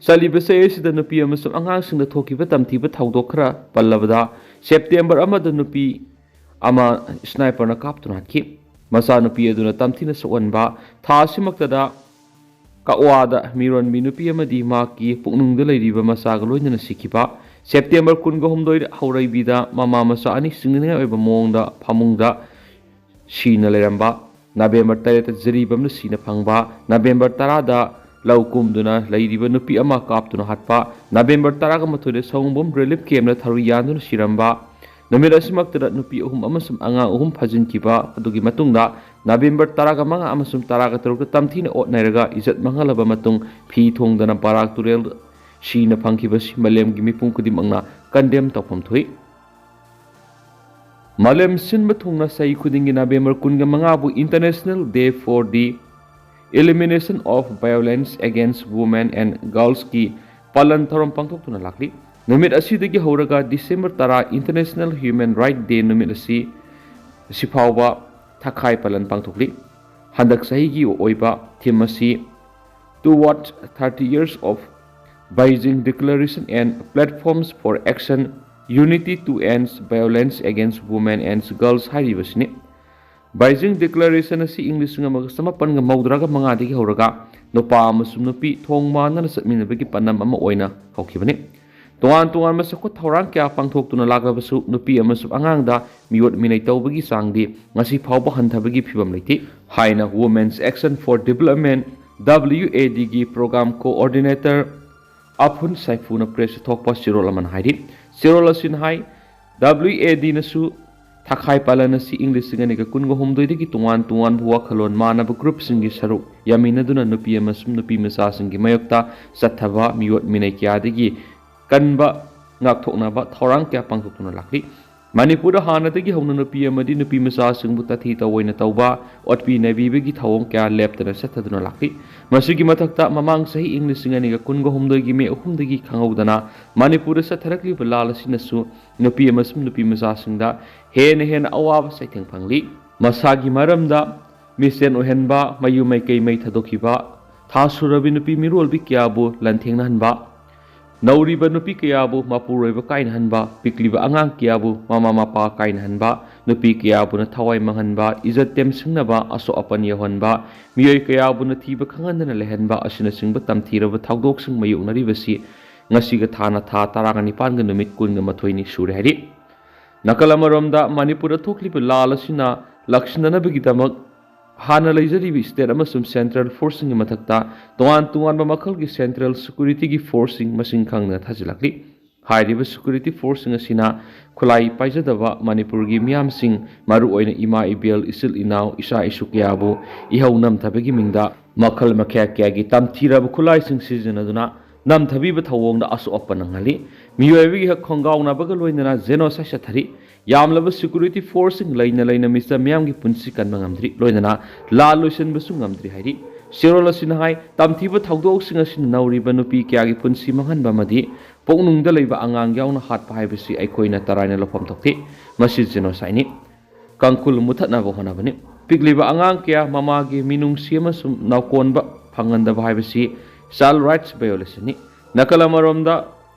ꯆꯠꯂꯤꯕ ꯆꯍꯤ ꯑꯁꯤꯗ ꯅꯨꯄꯤ ꯑꯃꯁꯨꯡ ꯑꯉꯥꯡꯁꯤꯡꯗ ꯊꯣꯛꯈꯤꯕ ꯇꯝꯊꯤꯕ ꯊꯧꯗꯣꯛ ꯈꯔ ꯄꯜꯂꯕꯗ, ꯁꯦꯞꯇꯦꯝꯕꯔ ꯑꯃꯗ ꯅꯨꯄꯤ ꯑꯃ ꯁ꯭ꯅꯥꯏꯄꯔꯅ ꯀꯥꯞꯇꯨꯅ ꯍꯥꯠꯈꯤ꯫ ꯃꯆꯥꯅꯨꯄꯤ ꯑꯗꯨꯅ ꯇꯝꯊꯤꯅ ꯁꯣꯛꯍꯟꯕ, ꯊꯥ ꯑꯁꯤꯃꯛꯇꯗ ꯀꯛꯋꯥꯗ ꯃꯤꯔꯣꯟꯕꯤ ꯅꯨꯄꯤ ꯑꯃꯗꯤ ꯃꯍꯥꯛꯀꯤ ꯄꯨꯛꯅꯨꯡꯗ ꯂꯩꯔꯤꯕ ꯃꯆꯥꯒ ꯂꯣꯏꯅꯅ ꯁꯤꯈꯤꯕ, ꯁꯦꯞꯇꯦꯝꯕꯔ ꯀꯨꯟꯒ ꯍꯨꯝꯗꯣꯏ ꯍꯧꯔꯩꯕꯤꯗ ꯃꯃꯥ ꯃꯆꯥ ꯑꯅꯤ ꯁꯤꯡꯅꯅꯤꯡꯉꯥꯏ ꯑꯣꯏꯕ ꯃꯑꯣꯡꯗ ꯐꯃꯨꯡꯗ ꯁꯤꯅ ꯂꯩꯔꯝꯕ, ꯅꯕꯦꯝꯕꯔ ꯇꯔꯦꯠꯇ ꯖꯤꯔꯤꯕꯥꯝꯅ ꯁꯤꯅ ꯐꯪꯕ, ꯅꯕꯦꯝꯕꯔ ꯇꯔꯥꯗ ꯂꯧ ꯀꯨꯝꯗꯨꯅ ꯂꯩꯔꯤꯕ ꯅꯨꯄꯤ ꯑꯃ ꯀꯥꯞꯇꯨꯅ ꯍꯥꯠꯄ, ꯅꯕꯦꯝꯕꯔ ꯇꯔꯥꯒ ꯃꯥꯊꯣꯏꯗ ꯁꯋꯣꯡꯕꯝ ꯔꯤꯂꯤꯐ ꯀꯦꯝꯞꯇ ꯊꯔꯨꯏ ꯌꯥꯟꯗꯨꯅ ꯁꯤꯔꯝꯕ, ꯅꯨꯃꯤꯠ ꯑꯁꯤꯃꯛꯇꯗ ꯅꯨꯄꯤ ꯑꯍꯨꯝ ꯑꯃꯁꯨꯡ ꯑꯉꯥꯡ ꯑꯍꯨꯝ ꯐꯥꯖꯤꯟꯈꯤꯕ ꯑꯗꯨꯒꯤ ꯃꯇꯨꯡꯗ, ꯅꯕꯦꯝꯕꯔ ꯇꯔꯥꯒ ꯃꯉꯥ ꯑꯃꯁꯨꯡ ꯇꯔꯥꯒ ꯇꯔꯨꯛꯇ ꯇꯝꯊꯤꯅ ꯑꯣꯠ ꯅꯩꯔꯒ ꯏꯖꯠ ꯃꯥꯡꯍꯜꯂꯕ ꯃꯇꯨꯡ, ꯐꯤ ꯊꯣꯡꯗꯅ ꯕꯔꯥꯛ ꯇꯨꯔꯦꯜ ꯁꯤꯅ ꯐꯪꯈꯤꯕꯁꯤ ꯃꯥꯂꯦꯝꯒꯤ ꯃꯤꯄꯨꯝ ꯈꯨꯗꯤꯡꯃꯛꯅ ꯀꯟꯗꯦꯝ ꯇꯧꯐꯝ ꯊꯣꯛꯏ꯫ ꯃꯥꯂꯦꯝ ꯁꯤꯟꯕ ꯊꯨꯡꯅ ꯆꯍꯤ ꯈꯨꯗꯤꯡꯒꯤ ꯅꯕꯦꯝꯕꯔ ꯀꯨꯟꯒ ꯃꯉꯥꯕꯨ International Day for the Elimination of Violence Against Women and Girlsꯀꯤ ꯄꯥꯂꯟ ꯊꯧꯔꯝ ꯄꯥꯡꯊꯣꯛꯇꯨꯅ ꯂꯥꯛꯂꯤ꯫ ꯅꯨꯃꯤꯠ ꯑꯁꯤꯗꯒꯤ ꯍꯧꯔꯒ ꯗꯤꯁꯦꯝꯕꯔ ꯇꯔꯥ International Human Rights Day ꯅꯨꯃꯤꯠ ꯑꯁꯤ, ꯑꯁꯤ ꯐꯥꯎꯕ ꯊꯥꯈꯥꯏ ꯄꯥꯂꯟ ꯄꯥꯡꯊꯣꯛꯂꯤ꯫ ꯍꯟꯗꯛ ꯆꯍꯤꯒꯤ ꯑꯣꯏꯕ theme ꯑꯁꯤ Toward thirty years of Beijing Declaration and Platforms for Action, Unity to End Violence Against Women and Girls ꯍꯥꯏꯔꯤꯕꯁꯤꯅꯤ꯫ ꯕꯩꯖꯤꯡ ꯗꯤꯀ꯭ꯂꯔꯦꯁꯟ ꯑꯁꯤ ꯏꯪ ꯂꯤꯁꯤꯡ ꯑꯃꯒ ꯆꯃꯥꯄꯟꯒ ꯃꯧꯗ꯭ꯔꯥꯒ ꯃꯉꯥꯗꯒꯤ ꯍꯧꯔꯒ ꯅꯨꯄꯥ ꯑꯃꯁꯨꯡ ꯅꯨꯄꯤ ꯊꯣꯡ ꯃꯥꯟꯅꯅ ꯆꯠꯃꯤꯟꯅꯕꯒꯤ ꯄꯥꯟꯗꯝ ꯑꯃ ꯑꯣꯏꯅ ꯍꯧꯈꯤꯕꯅꯤ꯫ ꯇꯣꯉꯥꯟ ꯇꯣꯉꯥꯟꯕ ꯆꯥꯎꯈꯠ ꯊꯧꯔꯥꯡ ꯀꯌꯥ ꯄꯥꯡꯊꯣꯛꯇꯨꯅ ꯂꯥꯛꯂꯕꯁꯨ, ꯅꯨꯄꯤ ꯑꯃꯁꯨꯡ ꯑꯉꯥꯡꯗ ꯃꯤꯑꯣꯠ ꯃꯤꯅꯩ ꯇꯧꯕꯒꯤ ꯆꯥꯡꯗꯤ ꯉꯁꯤ ꯐꯥꯎꯕ ꯍꯟꯊꯕꯒꯤ ꯐꯤꯕꯝ ꯂꯩꯇꯦ ꯍꯥꯏꯅ Women's Action for Development, W A D, ꯒꯤ program coordinator ꯑꯐꯨꯟ ꯁꯥꯏꯐꯨꯅ press ꯊꯣꯛꯄ ꯆꯦꯔꯣꯜ ꯑꯃꯅ ꯍꯥꯏꯔꯤ꯫ ꯆꯦꯔꯣꯜ ꯑꯁꯤꯅ ꯍꯥꯏ, W A D ꯅꯁꯨ ꯊꯥꯈꯥꯏ ꯄꯥꯂꯟ ꯑꯁꯤ ꯏꯪ ꯂꯤꯁꯤꯡ ꯑꯅꯤꯒ ꯀꯨꯟꯒ ꯍꯨꯝꯗꯣꯏꯗꯒꯤ ꯇꯣꯉꯥꯟ ꯇꯣꯉꯥꯟꯕ ꯋꯥꯈꯜꯂꯣꯟ ꯃꯥꯟꯅꯕ groupꯁꯤꯡꯒꯤ ꯁꯔꯨꯛ ꯌꯥꯃꯤꯟꯅꯗꯨꯅ ꯅꯨꯄꯤ ꯑꯃꯁꯨꯡ ꯅꯨꯄꯤ ꯃꯆꯥꯁꯤꯡꯒꯤ ꯃꯥꯌꯣꯛꯇ ꯆꯠꯊꯕ ꯃꯤꯑꯣꯠ ꯃꯤꯅꯩ ꯀꯌꯥꯗꯒꯤ ꯀꯟꯕ ꯉꯥꯛꯊꯣꯛꯅꯕ ꯊꯧꯔꯥꯡ ꯀꯌꯥ ꯄꯥꯡꯊꯣꯛꯇꯨꯅ ꯂꯥꯛꯂꯤ꯫ ꯃꯅꯤꯄꯨꯔꯗ ꯍꯥꯟꯅꯗꯒꯤ ꯍꯧꯅ ꯅꯨꯄꯤ ꯑꯃꯗꯤ ꯅꯨꯄꯤ ꯃꯆꯥꯁꯤꯡꯕꯨ ꯇꯥꯊꯤ ꯇꯧꯑꯣꯏꯅ ꯇꯧꯕ, ꯑꯣꯠꯄꯤ ꯅꯩꯕꯤꯕꯒꯤ ꯊꯧꯑꯣꯡ ꯀꯌꯥ ꯂꯦꯞꯇꯅ ꯆꯠꯊꯗꯨꯅ ꯂꯥꯛꯂꯤ꯫ ꯃꯁꯤꯒꯤ ꯃꯊꯛꯇ, ꯃꯃꯥꯡ ꯆꯍꯤ ꯏꯪ ꯂꯤꯁꯤꯡ ꯑꯅꯤꯒ ꯀꯨꯟꯒ ꯍꯨꯝꯗꯣꯏꯒꯤ ꯃꯦ ꯑꯍꯨꯝꯗꯒꯤ ꯈꯪꯍꯧꯗꯅ ꯃꯅꯤꯄꯨꯔꯗ ꯆꯠꯊꯔꯛꯂꯤꯕ ꯂꯥꯜ ꯑꯁꯤꯅꯁꯨ ꯅꯨꯄꯤ ꯑꯃꯁꯨꯡ ꯅꯨꯄꯤ ꯃꯆꯥꯁꯤꯡꯗ ꯍꯦꯟꯅ ꯍꯦꯟꯅ ꯑꯋꯥꯕ ꯆꯩꯊꯦꯡ ꯐꯪꯂꯤ꯫ ꯃꯁꯥꯒꯤ ꯃꯔꯝꯗ ꯃꯤꯁꯦꯟ ꯑꯣꯏꯍꯟꯕ, ꯃꯌꯨꯝ ꯃꯩꯀꯩ ꯃꯩ ꯊꯥꯗꯣꯛꯈꯤꯕ, ꯊꯥ ꯁꯨꯔꯕꯤ ꯅꯨꯄꯤ ꯃꯤꯔꯣꯜꯕꯤ ꯀꯌꯥꯕꯨ ꯂꯥꯟꯊꯦꯡꯅꯍꯟꯕ, ꯅꯧꯔꯤꯕ ꯅꯨꯄꯤ ꯀꯌꯥꯕꯨ ꯃꯄꯨꯔꯣꯏꯕ ꯀꯥꯏꯅꯍꯟꯕ, ꯄꯤꯛꯂꯤꯕ ꯑꯉꯥꯡ ꯀꯌꯥꯕꯨ ꯃꯃꯥ ꯃꯄꯥ ꯀꯥꯏꯅꯍꯟꯕ, ꯅꯨꯄꯤ ꯀꯌꯥꯕꯨꯅ ꯊꯋꯥꯏ ꯃꯥꯡꯍꯟꯕ, ꯏꯖꯠ ꯇꯦꯝꯁꯤꯡꯅꯕ, ꯑꯁꯣꯛ ꯑꯄꯟ ꯌꯧꯍꯟꯕ, ꯃꯤꯑꯣꯏ ꯀꯌꯥꯕꯨꯅ ꯊꯤꯕ ꯈꯪꯍꯟꯗꯅ ꯂꯩꯍꯟꯕ ꯑꯁꯤꯅꯆꯤꯡꯕ ꯇꯝꯊꯤꯔꯕ ꯊꯧꯗꯣꯛꯁꯤꯡ ꯃꯥꯌꯣꯛꯅꯔꯤꯕꯁꯤ ꯉꯁꯤꯒ ꯊꯥꯅ ꯊꯥ ꯇꯔꯥꯒ ꯅꯤꯄꯥꯟꯒ ꯅꯨꯃꯤꯠ ꯀꯨꯟꯒ ꯃꯥꯊꯣꯏꯅꯤ ꯁꯨꯔꯦ ꯍꯥꯏꯔꯤ꯫ ꯅꯥꯀꯜ ꯑꯃꯔꯣꯝꯗ, ꯃꯅꯤꯄꯨꯔꯗ ꯊꯣꯛꯂꯤꯕ ꯂꯥꯜ ꯑꯁꯤꯅ ꯂꯥꯛꯁꯤꯟꯅꯅꯕꯒꯤꯗꯃꯛ ꯍꯥꯟꯅ ꯂꯩꯖꯔꯤꯕ state ꯑꯃꯁꯨꯡ central forceꯁꯤꯡꯒꯤ ꯃꯊꯛꯇ ꯇꯣꯉꯥꯟ ꯇꯣꯉꯥꯟꯕ ꯃꯈꯜꯒꯤ central securityꯒꯤ forceꯁꯤꯡ ꯃꯁꯤꯡ ꯈꯪꯗꯅ ꯊꯥꯖꯤꯜꯂꯛꯂꯤ꯫ ꯍꯥꯏꯔꯤꯕ security forceꯁꯤꯡ ꯑꯁꯤꯅ ꯈꯨꯠꯂꯥꯏ ꯄꯥꯏꯖꯗꯕ ꯃꯅꯤꯄꯨꯔꯒꯤ ꯃꯤꯌꯥꯝꯁꯤꯡ, ꯃꯔꯨꯑꯣꯏꯅ ꯏꯃꯥ ꯏꯕꯦꯜ, ꯏꯆꯤꯜ ꯏꯅꯥꯎ, ꯏꯆꯥ ꯏꯁꯨ ꯀꯌꯥꯕꯨ ꯏꯍꯧ ꯅꯝꯊꯕꯒꯤ ꯃꯤꯡꯗ ꯃꯈꯜ ꯃꯈꯥ ꯀꯌꯥꯒꯤ ꯇꯝꯊꯤꯔꯕ ꯈꯨꯠꯂꯥꯏꯁꯤꯡ ꯁꯤꯖꯤꯟꯅꯗꯨꯅ ꯅꯝꯊꯕꯤꯕ ꯊꯧꯑꯣꯡꯗ ꯑꯁꯣꯛ ꯑꯄꯟ ꯅꯪꯍꯜꯂꯤ꯫ ꯃꯤꯑꯣꯏꯕꯒꯤ ꯍꯛ ꯈꯣꯡꯒꯥꯎꯅꯕꯒ ꯂꯣꯏꯅꯅ genocide ꯆꯠꯊꯔꯤ꯫ ꯌꯥꯝꯂꯕ security forceꯁꯤꯡ ꯂꯩꯅ ꯂꯩꯅ ꯃꯤꯆꯝ ꯃꯤꯌꯥꯝꯒꯤ ꯄꯨꯟꯁꯤ ꯀꯟꯕ ꯉꯝꯗ꯭ꯔꯤ, ꯂꯣꯏꯅꯅ ꯂꯥꯜ ꯂꯣꯏꯁꯤꯟꯕꯁꯨ ꯉꯝꯗ꯭ꯔꯤ ꯍꯥꯏꯔꯤ꯫ ꯆꯦꯔꯣꯜ ꯑꯁꯤꯅ ꯍꯥꯏ, ꯇꯝꯊꯤꯕ ꯊꯧꯗꯣꯛꯁꯤꯡ ꯑꯁꯤꯅ ꯅꯧꯔꯤꯕ ꯅꯨꯄꯤ ꯀꯌꯥꯒꯤ ꯄꯨꯟꯁꯤ ꯃꯥꯡꯍꯟꯕ ꯑꯃꯗꯤ ꯄꯨꯛꯅꯨꯡꯗ ꯂꯩꯕ ꯑꯉꯥꯡ ꯌꯥꯎꯅ ꯍꯥꯠꯄ ꯍꯥꯏꯕꯁꯤ ꯑꯩꯈꯣꯏꯅ ꯇꯔꯥꯏꯅ ꯂꯧꯐꯝ ꯊꯣꯛꯇꯦ꯫ ꯃꯁꯤ genocideni꯫ ꯀꯥꯡꯈꯨꯜ ꯃꯨꯊꯠꯅꯕ ꯍꯣꯠꯅꯕꯅꯤ꯫ ꯄꯤꯛꯂꯤꯕ ꯑꯉꯥꯡ ꯀꯌꯥ ꯃꯃꯥꯒꯤ ꯃꯤꯅꯨꯡꯁꯤ ꯑꯃꯁꯨꯡ ꯅꯥꯎꯀꯣꯟꯕ ꯐꯪꯍꯟꯗꯕ ꯍꯥꯏꯕꯁꯤ child rights violationꯅꯤ꯫ ꯅꯥꯀꯜ ꯑꯃꯔꯣꯝꯗ,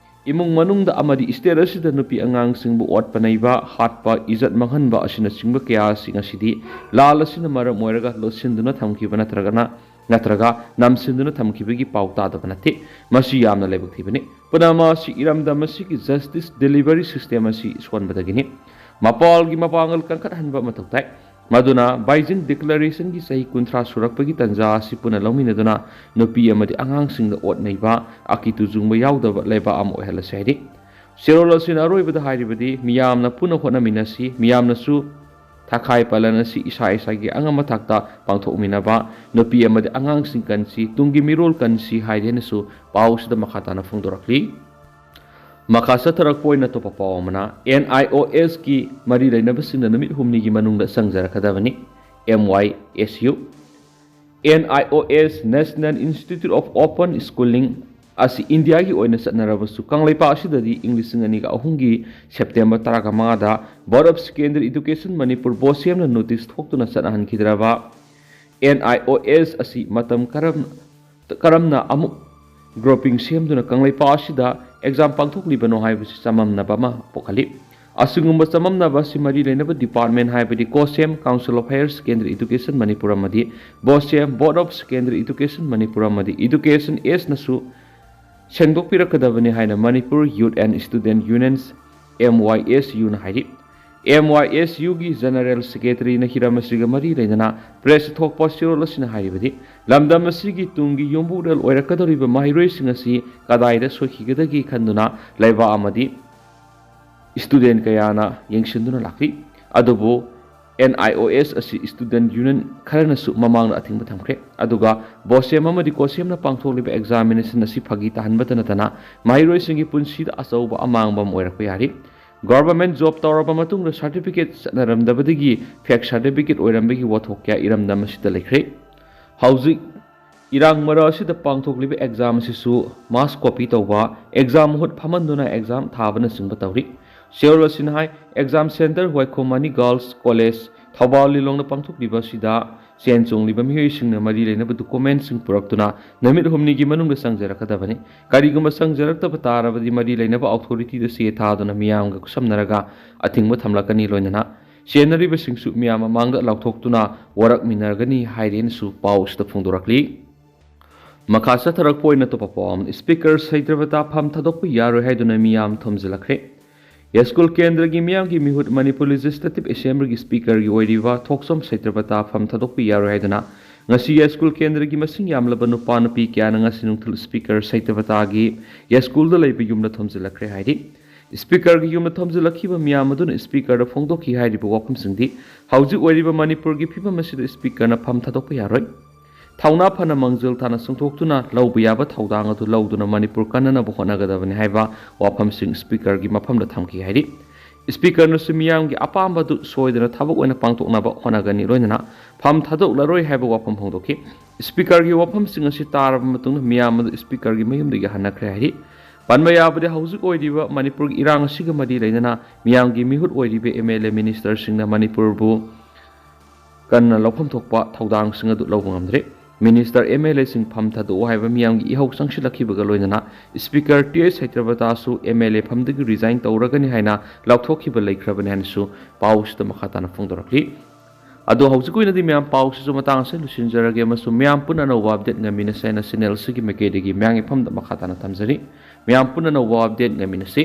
ꯏꯃꯨꯡ ꯃꯅꯨꯡꯗ ꯑꯃꯗꯤ state ꯑꯁꯤꯗ ꯅꯨꯄꯤ ꯑꯉꯥꯡꯁꯤꯡꯕꯨ ꯑꯣꯠꯄ ꯅꯩꯕ, ꯍꯥꯠꯄ, ꯏꯖꯠ ꯃꯥꯡꯍꯟꯕ ꯑꯁꯤꯅꯆꯤꯡꯕ ꯀꯌꯥ ꯑꯁꯤ ꯉꯁꯤꯗꯤ ꯂꯥꯜ ꯑꯁꯤꯅ ꯃꯔꯝ ꯑꯣꯏꯔꯒ ꯂꯣꯠꯁꯤꯟꯗꯨꯅ ꯊꯝꯈꯤꯕ ꯅꯠꯇ꯭ꯔꯒꯅ ꯅꯠꯇ꯭ꯔꯒ ꯅꯝꯁꯤꯟꯗꯨꯅ ꯊꯝꯈꯤꯕꯒꯤ ꯄꯥꯎ ꯇꯥꯗꯕ ꯅꯠꯇꯦ꯫ ꯃꯁꯤ ꯌꯥꯝꯅ ꯂꯥꯏꯕꯛ ꯊꯤꯕꯅꯤ꯫ ꯄꯨꯝꯅꯃꯛ ꯑꯁꯤ ꯏꯔꯝꯗꯝ ꯑꯁꯤꯒꯤ justice delivery system ꯑꯁꯤ ꯁꯣꯟꯕꯗꯒꯤꯅꯤ꯫ ꯃꯄꯥꯜꯒꯤ ꯃꯄꯥꯡꯒꯜ ꯀꯟꯈꯠꯍꯟꯕ ꯃꯊꯧ ꯇꯥꯏ꯫ ꯃꯗꯨꯅ ꯕꯥꯏꯖꯤꯟ ꯗꯤꯀ꯭ꯂꯥꯔꯦꯁꯟꯒꯤ ꯆꯍꯤ ꯀꯨꯟꯊ꯭ꯔꯥ ꯁꯨꯔꯛꯄꯒꯤ ꯇꯥꯟꯖꯥ ꯑꯁꯤ ꯄꯨꯟꯅ ꯂꯧꯃꯤꯟꯅꯗꯨꯅ ꯅꯨꯄꯤ ꯑꯃꯗꯤ ꯑꯉꯥꯡꯁꯤꯡꯗ ꯑꯣꯠ ꯅꯩꯕ, ꯑꯀꯤꯇꯨ ꯆꯨꯡꯕ ꯌꯥꯎꯗꯕ ꯂꯩꯕꯥꯛ ꯑꯃ ꯑꯣꯏꯍꯜꯂꯁꯤ ꯍꯥꯏꯔꯤ꯫ ꯆꯦꯔꯣꯜ ꯑꯁꯤꯅ ꯑꯔꯣꯏꯕꯗ ꯍꯥꯏꯔꯤꯕꯗꯤ, ꯃꯤꯌꯥꯝꯅ ꯄꯨꯟꯅ ꯍꯣꯠꯅꯃꯤꯟꯅꯁꯤ, ꯃꯤꯌꯥꯝꯅꯁꯨ ꯊꯥꯈꯥꯏ ꯄꯥꯂꯟ ꯑꯁꯤ ꯏꯁꯥ ꯏꯁꯥꯒꯤ ꯑꯉꯝꯕ ꯊꯥꯛꯇ ꯄꯥꯡꯊꯣꯛꯃꯤꯟꯅꯕ, ꯅꯨꯄꯤ ꯑꯃꯗꯤ ꯑꯉꯥꯡꯁꯤꯡ ꯀꯟꯁꯤ, ꯇꯨꯡꯒꯤ ꯃꯤꯔꯣꯜ ꯀꯟꯁꯤ ꯍꯥꯏꯗꯦꯅꯁꯨ ꯄꯥꯎꯁꯤꯗ ꯃꯈꯥ ꯇꯥꯅ ꯐꯣꯡꯗꯣꯔꯛꯂꯤ꯫ ꯃꯈꯥ ꯆꯠꯊꯔꯛꯄ ꯑꯣꯏꯅ ꯑꯇꯣꯞꯄ ꯄꯥꯎ ꯑꯃꯅ, ꯑꯦꯟ ꯑꯥꯏ ꯑꯣ ꯑꯦꯁꯀꯤ ꯃꯔꯤ ꯂꯩꯅꯕꯁꯤꯡꯅ ꯅꯨꯃꯤꯠ ꯍꯨꯝꯅꯤꯒꯤ ꯃꯅꯨꯡꯗ ꯆꯪꯖꯔꯛꯀꯗꯕꯅꯤ꯫ M Y A S. U N I O, National Institute of Open Schooling, ꯑꯁꯤ ꯏꯟꯗꯤꯌꯥꯒꯤ ꯑꯣꯏꯅ ꯆꯠꯅꯔꯕꯁꯨ, ꯀꯪꯂꯩꯄꯥꯛ ꯑꯁꯤꯗꯗꯤ ꯏꯪ ꯂꯤꯁꯤꯡ ꯑꯅꯤꯒ ꯑꯍꯨꯝꯒꯤ ꯁꯦꯞꯇꯦꯝꯕꯔ ꯇꯔꯥꯃꯉꯥꯗ Board of Secondary Education Manipur, ꯕꯣꯁꯦꯝꯅ ꯅꯣꯇꯤꯁ ꯊꯣꯛꯇꯨꯅ ꯆꯠꯅꯍꯟꯈꯤꯗ꯭ꯔꯕ ꯑꯦꯟ ꯑꯥꯏ ꯑꯣ ꯑꯦꯁ ꯑꯁꯤ ꯃꯇꯝ ꯀꯔꯝ-, ꯀꯔꯝꯅ ꯑꯃꯨꯛ grouping ꯁꯦꯝꯗꯨꯅ ꯀꯪꯂꯩꯄꯥꯛ ꯑꯁꯤꯗ ꯑꯦꯛꯖꯥꯝ ꯄꯥꯡꯊꯣꯛꯂꯤꯕꯅꯣ ꯍꯥꯏꯕꯁꯤ ꯆꯃꯝꯅꯕ ꯑꯃ ꯄꯣꯛꯍꯜꯂꯤ꯫ ꯑꯁꯤꯒꯨꯝꯕ ꯆꯃꯝꯅꯕ ꯑꯁꯤ ꯃꯔꯤ ꯂꯩꯅꯕ ꯗꯤꯄꯥꯔꯠꯃꯦꯟ, ꯍꯥꯏꯕꯗꯤ ꯀꯣꯁꯦꯝ, Council of Higher Secondary Education Manipur, ꯑꯃꯗꯤ ꯕꯣꯁꯦꯝ, Board of Secondary Education Manipur, ꯑꯃꯗꯤ Education Ageꯅꯁꯨ ꯁꯦꯡꯗꯣꯛꯄꯤꯔꯛꯀꯗꯕꯅꯤ ꯍꯥꯏꯅ Manipur Youth and Student Unions, M Y S ꯌꯨꯅ ꯍꯥꯏꯔꯤ꯫ ꯑꯦꯝ ꯋꯥꯏ ꯑꯦꯁ ꯌꯨꯒꯤ ꯖꯦꯅꯔꯦꯜ ꯁꯦꯀ꯭ꯔꯦꯇꯔꯤꯅ ꯍꯤꯔꯝ ꯑꯁꯤꯒ ꯃꯔꯤ ꯂꯩꯅꯅ ꯄ꯭ꯔꯦꯁꯇ ꯊꯣꯛꯄ ꯆꯦꯔꯣꯜ ꯑꯁꯤꯅ ꯍꯥꯏꯔꯤꯕꯗꯤ, ꯂꯝꯗꯝ ꯑꯁꯤꯒꯤ ꯇꯨꯡꯒꯤ ꯌꯨꯝꯕꯨꯔꯦꯜ ꯑꯣꯏꯔꯛꯀꯗꯧꯔꯤꯕ ꯃꯍꯩꯔꯣꯏꯁꯤꯡ ꯑꯁꯤ ꯀꯗꯥꯏꯗ ꯁꯣꯏꯈꯤꯒꯗꯒꯦ ꯈꯟꯗꯨꯅ ꯂꯩꯕꯥꯛ ꯑꯃꯗꯤ ꯁ꯭ꯇꯨꯗꯦꯟ ꯀꯌꯥꯅ ꯌꯦꯡꯁꯤꯟꯗꯨꯅ ꯂꯥꯛꯂꯤ꯫ ꯑꯗꯨꯕꯨ ꯑꯦꯟ ꯑꯥꯏ ꯑꯣ ꯑꯦꯁ ꯑꯁꯤ ꯁ꯭ꯇꯨꯗꯦꯟ ꯌꯨꯅꯤꯌꯟ ꯈꯔꯅꯁꯨ ꯃꯃꯥꯡꯗ ꯑꯊꯤꯡꯕ ꯊꯝꯈ꯭ꯔꯦ꯫ ꯑꯗꯨꯒ ꯕꯣꯁꯦꯝ ꯑꯃꯗꯤ ꯀꯣꯁꯦꯝꯅ ꯄꯥꯡꯊꯣꯛꯂꯤꯕ ꯑꯦꯛꯖꯥꯃꯤꯅꯦꯁꯟ ꯑꯁꯤ ꯐꯥꯒꯤ ꯇꯥꯍꯟꯕꯇ ꯅꯠꯇꯅ ꯃꯍꯩꯔꯣꯏꯁꯤꯡꯒꯤ ꯄꯨꯟꯁꯤꯗ ꯑꯆꯧꯕ ꯑꯃꯥꯡꯕ ꯑꯃ ꯑꯣꯏꯔꯛꯄ ꯌꯥꯔꯤ꯫ ꯒꯣꯚꯔꯟꯃꯦꯟꯠ ꯖꯣꯕ ꯇꯧꯔꯕ ꯃꯇꯨꯡꯗ ꯁꯥꯔꯇꯤꯐꯤꯀꯦꯠ ꯆꯠꯅꯔꯝꯗꯕꯗꯒꯤ ꯐꯦꯛ ꯁꯥꯔꯇꯤꯐꯤꯀꯦꯠ ꯑꯣꯏꯔꯝꯕꯒꯤ ꯋꯥꯊꯣꯛ ꯀꯌꯥ ꯏꯔꯝꯗꯝ ꯑꯁꯤꯗ ꯂꯩꯈ꯭ꯔꯦ꯫ ꯍꯧꯖꯤꯛ ꯏꯔꯥꯡ ꯃꯔꯛ ꯑꯁꯤꯗ ꯄꯥꯡꯊꯣꯛꯂꯤꯕ ꯑꯦꯛꯖꯥꯝ ꯑꯁꯤꯁꯨ ꯃꯥꯁ ꯀꯣꯄꯤ ꯇꯧꯕ, ꯑꯦꯛꯖꯥꯝ ꯃꯍꯨꯠ ꯐꯝꯍꯟꯗꯨꯅ ꯑꯦꯛꯖꯥꯝ ꯊꯥꯕꯅꯆꯤꯡꯕ ꯇꯧꯔꯤ꯫ ꯆꯦꯔꯣꯜ ꯑꯁꯤꯅ ꯍꯥꯏ, ꯑꯦꯛꯖꯥꯝ ꯁꯦꯟꯇꯔ ꯋꯥꯏꯈꯣꯝ ꯃꯅꯤ ꯒꯥꯔꯜꯁ ꯀꯣꯂꯦꯖ, ꯊꯧꯕꯥꯜ ꯂꯤꯂꯣꯡꯗ ꯄꯥꯡꯊꯣꯛꯂꯤꯕ ꯑꯁꯤꯗ ꯆꯦꯟ ꯆꯣꯡꯂꯤꯕ ꯃꯤꯑꯣꯏꯁꯤꯡꯅ ꯃꯔꯤ ꯂꯩꯅꯕ ꯗꯣꯀꯨꯃꯦꯟꯠꯁꯤꯡ ꯄꯨꯔꯛꯇꯨꯅ ꯅꯨꯃꯤꯠ ꯍꯨꯝꯅꯤꯒꯤ ꯃꯅꯨꯡꯗ ꯆꯪꯖꯔꯛꯀꯗꯕꯅꯤ꯫ ꯀꯔꯤꯒꯨꯝꯕ ꯆꯪꯖꯔꯛꯇꯕ ꯇꯥꯔꯕꯗꯤ ꯃꯔꯤ ꯂꯩꯅꯕ ꯑꯣꯊꯣꯔꯤꯇꯤꯗ ꯆꯦ ꯊꯥꯗꯨꯅ ꯃꯤꯌꯥꯝꯒ ꯈꯨꯠꯁꯝꯅꯔꯒ ꯑꯊꯤꯡꯕ ꯊꯝꯂꯛꯀꯅꯤ꯫ ꯂꯣꯏꯅꯅ ꯆꯦꯟꯅꯔꯤꯕꯁꯤꯡꯁꯨ ꯃꯤꯌꯥꯝ ꯃꯃꯥꯡꯗ ꯂꯥꯎꯊꯣꯛꯇꯨꯅ ꯋꯥꯔꯛꯃꯤꯟꯅꯔꯒꯅꯤ ꯍꯥꯏꯔꯦꯅꯁꯨ ꯄꯥꯎ ꯑꯁꯤꯗ ꯐꯣꯡꯗꯣꯔꯛꯂꯤ꯫ ꯃꯈꯥ ꯆꯠꯊꯔꯛꯄ ꯑꯣꯏꯅ ꯑꯇꯣꯞꯄ ꯄꯥꯎ ꯑꯃꯅ, ꯁ꯭ꯄꯤꯀꯔ ꯁꯩꯇ꯭ꯔꯕꯇꯥ ꯐꯝ ꯊꯥꯗꯣꯛꯄ ꯌꯥꯔꯣꯏ ꯍꯥꯏꯗꯨꯅ ꯃꯤꯌꯥꯝ ꯊꯣꯝꯖꯤꯜꯂꯛꯈ꯭ꯔꯦ꯫ ꯌꯥꯏꯁ꯭ꯀꯨꯜ ꯀꯦꯟꯗ꯭ꯔꯒꯤ ꯃꯤꯌꯥꯝꯒꯤ ꯃꯤꯍꯨꯠ ꯃꯅꯤꯄꯨꯔ ꯂꯦꯖꯤꯁꯂꯦꯇꯤꯚ ꯑꯦꯁꯦꯝꯕ꯭ꯂꯤꯒꯤ ꯁ꯭ꯄꯤꯀꯔꯒꯤ ꯑꯣꯏꯔꯤꯕ ꯊꯣꯛꯆꯣꯝ ꯁꯩꯇ꯭ꯔꯕꯇꯥ ꯐꯝ ꯊꯥꯗꯣꯛꯄ ꯌꯥꯔꯣꯏ ꯍꯥꯏꯗꯨꯅ ꯉꯁꯤ ꯌꯥꯏꯁ꯭ꯀꯨꯜ ꯀꯦꯟꯗ꯭ꯔꯒꯤ ꯃꯁꯤꯡ ꯌꯥꯝꯂꯕ ꯅꯨꯄꯥ ꯅꯨꯄꯤ ꯀꯌꯥꯅ ꯉꯁꯤ ꯅꯨꯡꯊꯤꯜ ꯁ꯭ꯄꯤꯀꯔ ꯁꯩꯇ꯭ꯔꯕꯇꯥꯒꯤ ꯌꯥꯏꯁ꯭ꯀꯨꯜꯗ ꯂꯩꯕ ꯌꯨꯝꯗ ꯊꯣꯝꯖꯤꯜꯂꯛꯈ꯭ꯔꯦ ꯍꯥꯏꯔꯤ꯫ ꯁ꯭ꯄꯤꯀꯔꯒꯤ ꯌꯨꯝꯗ ꯊꯣꯝꯖꯤꯜꯂꯛꯈꯤꯕ ꯃꯤꯌꯥꯝ ꯑꯗꯨꯅ ꯁ꯭ꯄꯤꯀꯔꯗ ꯐꯣꯡꯗꯣꯛꯈꯤ ꯍꯥꯏꯔꯤꯕ ꯋꯥꯐꯝꯁꯤꯡꯗꯤ ꯍꯧꯖꯤꯛ ꯑꯣꯏꯔꯤꯕ ꯃꯅꯤꯄꯨꯔꯒꯤ ꯐꯤꯕꯝ ꯑꯁꯤꯗ ꯁ꯭ꯄꯤꯀꯔꯅ ꯐꯝ ꯊꯥꯗꯣꯛꯄ ꯌꯥꯔꯣꯏ꯫ ꯊꯧꯅꯥ ꯐꯅ ꯃꯥꯡꯖꯤꯜ ꯊꯥꯅ ꯆꯨꯝꯊꯣꯛꯇꯨꯅ ꯂꯧꯕ ꯌꯥꯕ ꯊꯧꯗꯥꯡ ꯑꯗꯨ ꯂꯧꯗꯨꯅ ꯃꯅꯤꯄꯨꯔ ꯀꯟꯅꯅꯕ ꯍꯣꯠꯅꯒꯗꯕꯅꯤ ꯍꯥꯏꯕ ꯋꯥꯐꯝꯁꯤꯡ ꯁ꯭ꯄꯤꯀꯔꯒꯤ ꯃꯐꯝꯗ ꯊꯝꯈꯤ ꯍꯥꯏꯔꯤ꯫ ꯁ꯭ꯄꯤꯀꯔꯅꯁꯨ ꯃꯤꯌꯥꯝꯒꯤ ꯑꯄꯥꯝꯕ ꯑꯗꯨ ꯁꯣꯏꯗꯅ ꯊꯕꯛ ꯑꯣꯏꯅ ꯄꯥꯡꯊꯣꯛꯅꯕ ꯍꯣꯠꯅꯒꯅꯤ ꯂꯣꯏꯅꯅ ꯐꯝ ꯊꯥꯗꯣꯛꯂꯔꯣꯏ ꯍꯥꯏꯕ ꯋꯥꯐꯝ ꯐꯣꯡꯗꯣꯛꯈꯤ꯫ ꯁ꯭ꯄꯤꯀꯔꯒꯤ ꯋꯥꯐꯝꯁꯤꯡ ꯑꯁꯤ ꯇꯥꯔꯕ ꯃꯇꯨꯡꯗ ꯃꯤꯌꯥꯝ ꯑꯗꯨ ꯁ꯭ꯄꯤꯀꯔꯒꯤ ꯃꯌꯨꯝꯗꯒꯤ ꯍꯟꯅꯈ꯭ꯔꯦ ꯍꯥꯏꯔꯤ꯫ ꯄꯟꯕ ꯌꯥꯕꯗꯤ ꯍꯧꯖꯤꯛ ꯑꯣꯏꯔꯤꯕ ꯃꯅꯤꯄꯨꯔꯒꯤ ꯏꯔꯥꯡ ꯑꯁꯤꯒ ꯃꯔꯤ ꯂꯩꯅꯅ ꯃꯤꯌꯥꯝꯒꯤ ꯃꯤꯍꯨꯠ ꯑꯣꯏꯔꯤꯕ ꯑꯦꯝ ꯑꯦꯜ ꯑꯦ ꯃꯤꯅꯤꯁꯇꯔꯁꯤꯡꯅ ꯃꯅꯤꯄꯨꯔꯕꯨ ꯀꯟꯅ ꯂꯧꯐꯝ ꯊꯣꯛꯄ ꯊꯧꯗꯥꯡꯁꯤꯡ ꯑꯗꯨ ꯂꯧꯕ ꯉꯝꯗ꯭ꯔꯦ꯫ ꯃꯤꯅꯤꯁꯇꯔ ꯑꯦꯝ ꯑꯦꯜ ꯑꯦꯁꯤꯡ ꯐꯝ ꯊꯥꯗꯣꯛꯑꯣ ꯍꯥꯏꯕ ꯃꯤꯌꯥꯝꯒꯤ ꯏꯍꯧ ꯆꯪꯁꯤꯜꯂꯛꯈꯤꯕꯒ ꯂꯣꯏꯅꯅ ꯁ꯭ꯄꯤꯀꯔ ꯇꯤ ꯑꯩꯆ ꯁꯩꯇ꯭ꯔꯕꯇꯥꯁꯨ ꯑꯦꯝ ꯑꯦꯜ ꯑꯦ ꯐꯝꯗꯒꯤ ꯔꯤꯖꯥꯏꯟ ꯇꯧꯔꯒꯅꯤ ꯍꯥꯏꯅ ꯂꯥꯎꯊꯣꯛꯈꯤꯕ ꯂꯩꯈ꯭ꯔꯕꯅꯤ ꯍꯥꯏꯅꯁꯨ ꯄꯥꯎꯁꯤꯗ ꯃꯈꯥ ꯇꯥꯅ ꯐꯣꯡꯗꯣꯔꯛꯂꯤ꯫ ꯑꯗꯣ ꯍꯧꯖꯤꯛꯀꯤ ꯑꯣꯏꯅꯗꯤ ꯃꯌꯥꯝ ꯄꯥꯎꯁꯤꯁꯨ ꯃꯇꯥꯡ ꯑꯁꯤꯗ ꯂꯣꯏꯁꯤꯟꯖꯔꯒꯦ ꯑꯃꯁꯨꯡ ꯃꯌꯥꯝ ꯄꯨꯟꯅ ꯑꯅꯧꯕ ꯑꯞꯗꯦꯠ ꯉꯥꯏꯃꯤꯟꯅꯁꯦ ꯍꯥꯏꯅ ꯆꯦꯅꯦꯜ ꯑꯁꯤꯒꯤ ꯃꯥꯏꯀꯩꯗꯒꯤ ꯃꯌꯥꯝꯒꯤ ꯐꯝꯗ ꯃꯈꯥ ꯇꯥꯅ ꯊꯝꯖꯔꯤ꯫ ꯃꯌꯥꯝ ꯄꯨꯟꯅ ꯑꯅꯧꯕ ꯑꯞꯗꯦꯠ ꯉꯥꯏꯃꯤꯟꯅꯁꯤ꯫